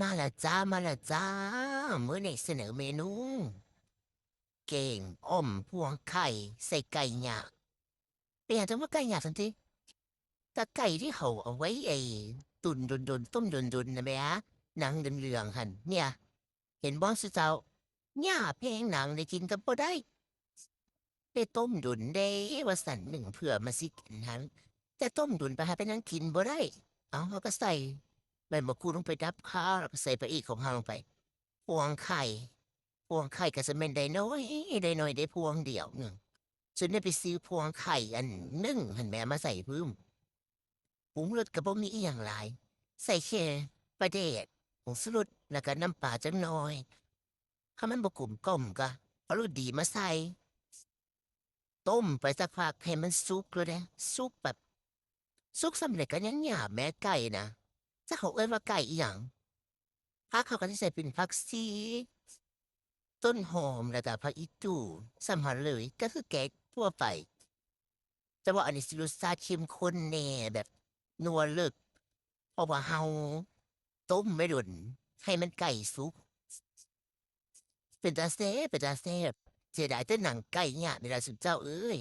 ມາລະຈ້າ ມາລະຈ້າ ມື້ນີ້ສະເໜີເມນູ ແກງອ່ອມພວງໄຂ່ໃສ່ໄກ່ຍາກ. ເປັນຫຍັງຈັ່ງວ່າໄກ່ຍາກຊັ້ນຕິ? ກະໄກ່ທີ່ເຮົາເອົາໄວ້ ໄອ້ ຕຸນດົນໆ ຕົ້ມດົນໆ ນະແມ່ ໜັງເຫຼືອງໆ ຫັ້ນ ເນຍ ເຫັນບໍ່ຊຸເຈົ້າ? ຫຍ້າແພງໜັງນີ້ກິນກະບໍ່ໄດ້ ໄດ້ຕົ້ມດົນເດ້ວ່າຊັ້ນ ໜຶ້ງເພື່ອມາຊິກິນຫັ້ນ ແຕ່ຕົ້ມດົນໄປຫາໄປນັ່ງກິນບໍ່ໄດ້. ເອົາ ເຮົາກະໃສ່ໃບມະກູດລົງໄປດັບຄາວ ແລ້ວກະໃສ່ປາອີກຂອງເຮົາລົງໄປ ພວງໄຂ່ ພວງໄຂ່ກະຈະແມ່ນໄດ້ໜ້ອຍ ໄດ້ໜ້ອຍ ໄດ້ພວງດຽວໜຶ່ງ ຈົນໄດ້ໄປຊື້ພວງໄຂ່ອັນໜຶ່ງຫັ້ນແໝ່ມາໃສ່ເພີ່ມ. ປຸງລົດກະບໍ່ມີອີ່ຫຍັງຫຼາຍ ໃສ່ແຄ່ປາແດກ ຜົງຊູລົດ ແລ້ວກະນ້ຳປາຈັກໜ້ອຍ. ຄັນມັນບໍ່ກົມກ່ອມກະເອົາລົດດີມາໃສ່ ຕົ້ມໄປສັກພັກໃຫ້ມັນສຸກໂລດເດ້ ສຸກແບບ ສຸກສ່ຳໃດກະຍັງຫຍາບແໝ່ໄກ່ນະ ຈັກເຂົາເອີ້ນວ່າໄກ່ອີ່ຫຍັງ. ຜັກເຮົາກະຊິໃສ່ເປັນຜັກຊີ ຕົ້ນຫອມ ແລ້ວກະຜັກອີ່ຕູ່ ສ່ຳຫັ້ນເລີຍ ກະຄືແກງທົ່ວໄປ. ແຕ່ວ່າອັນນີ້ຊິລົດຊາດເຂັ້ມຂຸ້ນແດ່ ແບບນົວເລິກ ເພາະວ່າເຮົາຕົ້ມໄວ້ດົນ ໃຫ້ມັນໄກ່ສຸກ. ເປັນຕາແຊບ ເປັນຕາແຊບ ເສຍດາຍແຕ່ໜັງໄກ່ຍາກນີ້ລະຊຸມເຈົ້າເອີຍ.